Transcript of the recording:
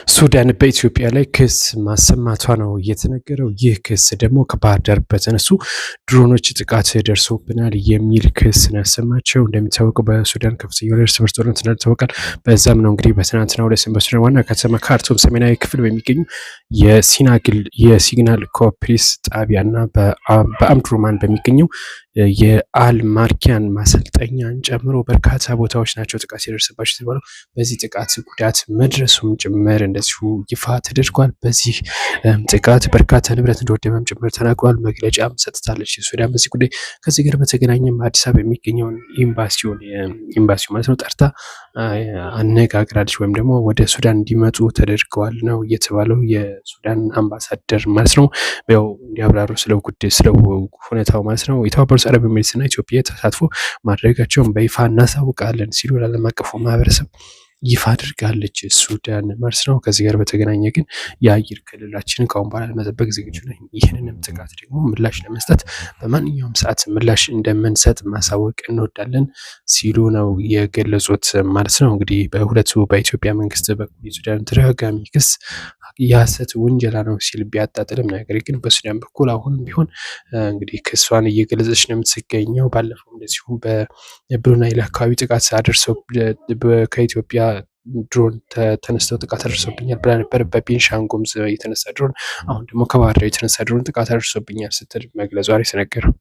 ሱዳን በኢትዮጵያ ላይ ክስ ማሰማቷ ነው እየተነገረው። ይህ ክስ ደግሞ ከባህር ዳር በተነሱ ድሮኖች ጥቃት ደርሶብናል የሚል ክስ ነው ያሰማቸው። እንደሚታወቀው በሱዳን ከፍተኛ የሆነ እርስ በርስ ጦርነት እንዳለ ይታወቃል። በዛም ነው እንግዲህ በትናንትናው ዕለት በሱዳን ዋና ከተማ ካርቱም ሰሜናዊ ክፍል በሚገኙ የሲግናል ኮፕሪስ ጣቢያ እና በአምድሩማን በሚገኘው የአልማርኪያን ማሰልጠኛን ጨምሮ በርካታ ቦታዎች ናቸው ጥቃት የደረሰባቸው የተባለው። በዚህ ጥቃት ጉዳት መድረሱም ጭምር እንደዚሁ ይፋ ተደርጓል። በዚህ ጥቃት በርካታ ንብረት እንደወደመም ጭምር ተናግሯል። መግለጫም ሰጥታለች ሱዳን በዚህ ጉዳይ። ከዚህ ጋር በተገናኘም አዲስ አበባ የሚገኘውን ኤምባሲውን ኤምባሲው ማለት ነው ጠርታ አነጋግራለች ወይም ደግሞ ወደ ሱዳን እንዲመጡ ተደርገዋል ነው እየተባለው የሱዳን አምባሳደር ማለት ነው። ያው እንዲያብራሩ ስለ ጉዳይ ስለ ሁኔታው ማለት ነው። የተባበሩት አረብ ኤሚሬትስ እና ኢትዮጵያ ተሳትፎ ማድረጋቸውን በይፋ እናሳውቃለን ሲሉ ለዓለም አቀፉ ማህበረሰብ ይፋ አድርጋለች ሱዳን ማለት ነው። ከዚህ ጋር በተገናኘ ግን የአየር ክልላችንን ከአሁን በኋላ ለመጠበቅ ዝግጁ ነን፣ ይህንንም ጥቃት ደግሞ ምላሽ ለመስጠት በማንኛውም ሰዓት ምላሽ እንደምንሰጥ ማሳወቅ እንወዳለን ሲሉ ነው የገለጹት ማለት ነው። እንግዲህ በሁለቱ በኢትዮጵያ መንግስት በኩል የሱዳን ተደጋጋሚ ክስ የሀሰት ውንጀላ ነው ሲል ቢያጣጥልም፣ ነገር ግን በሱዳን በኩል አሁንም ቢሆን እንግዲህ ክሷን እየገለጸች ነው የምትገኘው። ባለፈው እንደዚሁም በብሉ ናይል አካባቢ ጥቃት አደርሰው ከኢትዮጵያ ድሮን ተነስተው ጥቃት አደርሰውብኛል ብላ ነበር። በቤንሻንጉል ጉሙዝ የተነሳ ድሮን፣ አሁን ደግሞ ከባህር ዳር የተነሳ ድሮን ጥቃት አደርሶብኛል ስትል መግለጿ የተነገረው።